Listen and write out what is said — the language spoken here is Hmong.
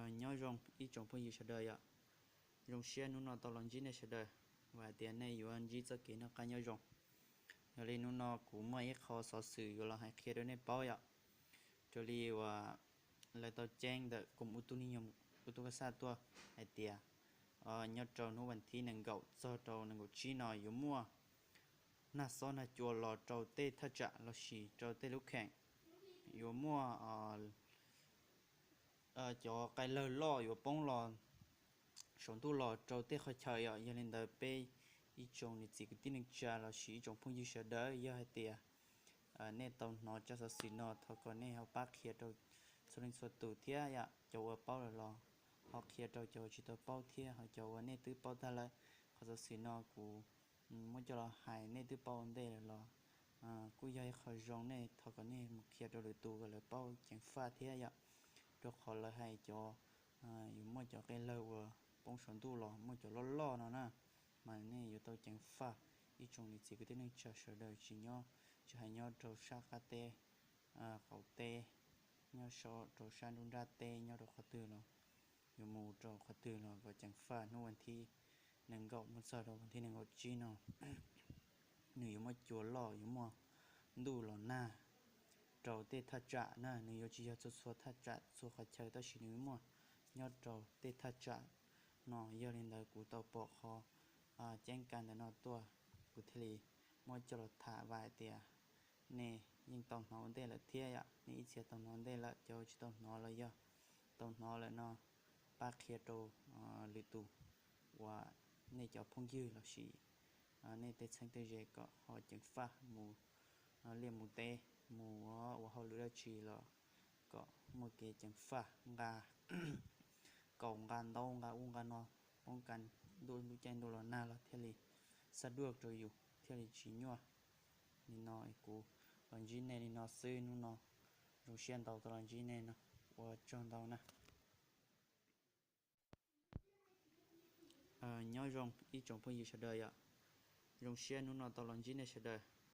Nyob zoo ib tsoom phooj ywg sawv daws yom. Zoo siab hnub no tau los ntsib nej sawv daws, vam hais tias nej yuav ntsib txoj kev noj qab nyob zoo. Yog li hnub no kuv muaj ib qho xov xwm yuav los hais qhia rau nej paub yom. Raws li uas lawv tau ceeb ntawm koom u tub ni, u tub kas xaj tuaj hais tias nyob rau hnub vas thib nees nkaum txog rau nees nkaum tsib no yuav muaj nag xob nag cua los rau tej thaj tsam los sis rau tej lub kheem. Yuav muaj cov qai lawg loj yuav poob los saum ntuj los rau tej qhov chaw yom. Yog li ntawd peb ib tsoom niam txiv kwv tij neej tsa los sis ib tsoom phooj ywg sawv daws, yog hais tias nej tau hnov tsab xov xwm no, thov kom nej ho pab qhia rau txhua leej txhua tus thiab yom. Cov uas paub lawm los ho qhia rau cov uas tsis tau paub thiab, ho cov uas nej twb paub tag lawm. Qhov xov xwm no kuv muab coj los hais, nej twb paub ua ntej lawm los kuj yog ib qho zoo, nej thov kom nej mus qhia rau lwm tus kom lawv paub ceev faj thiab yom. Rau qhov lawv hais cov yuav muaj cov qai lawg uas poob saum ntuj los muaj cov loj loj no na, mas nej yuav tau ceev faj. Ib tsoom niam txiv kwv tij neej tsa sawv daws tsis nyob, tsis hais nyob rau sab qab teb, qaum teb, nyob rau sab nruab nrab teb, nyob rau qhov twg los, yuav mus rau qhov twg los kom ceev faj. Hnub vas thib nees nkaum mus txog rau vas thib nees nkaum tsib no, nws yuav muaj cua loj, yuav muaj ntuj los nag rau tej thaj tsam na. Nws yuav tsis yog txhua txhua thaj tsam txhua qhov chaw, tab sis nws muaj nyob rau tej thaj tsam no. Yog li ntawd kuv tau pom qhov ceeb ka ntawm no tuaj, kuv thiaj li muab coj los tham, vam hais tias nej yeej tau hnov ua ntej lawm thiab yom. Nej ib txhia tau hnov ua ntej lawm, cov tsis tau hnov los yog tau hnov lawm no, pab qhia rau lwm tus uas nej cov phooj ywg los sis nej tej txheeb tej ze kom ho ceev faj, mus liaj mus teb, mus ua hauj lwm dab tsi los kom muaj kev ceev faj, nqa kaus nqa ntaub nqa ub nqa no, poob kas ntuj lub caij ntuj los nag los thiaj li xab duaj rau yus thiaj li tsis nyuaj. Li no kuv los ntsib nej li no xwb hnub no, zoo siab ntau tau los ntsib nej no, ua tsaug ntau na. Nyob zoo ib tsoom phooj ywg sawv daws yom. Zoo siab hnub no tau los ntsib nej sawv daws,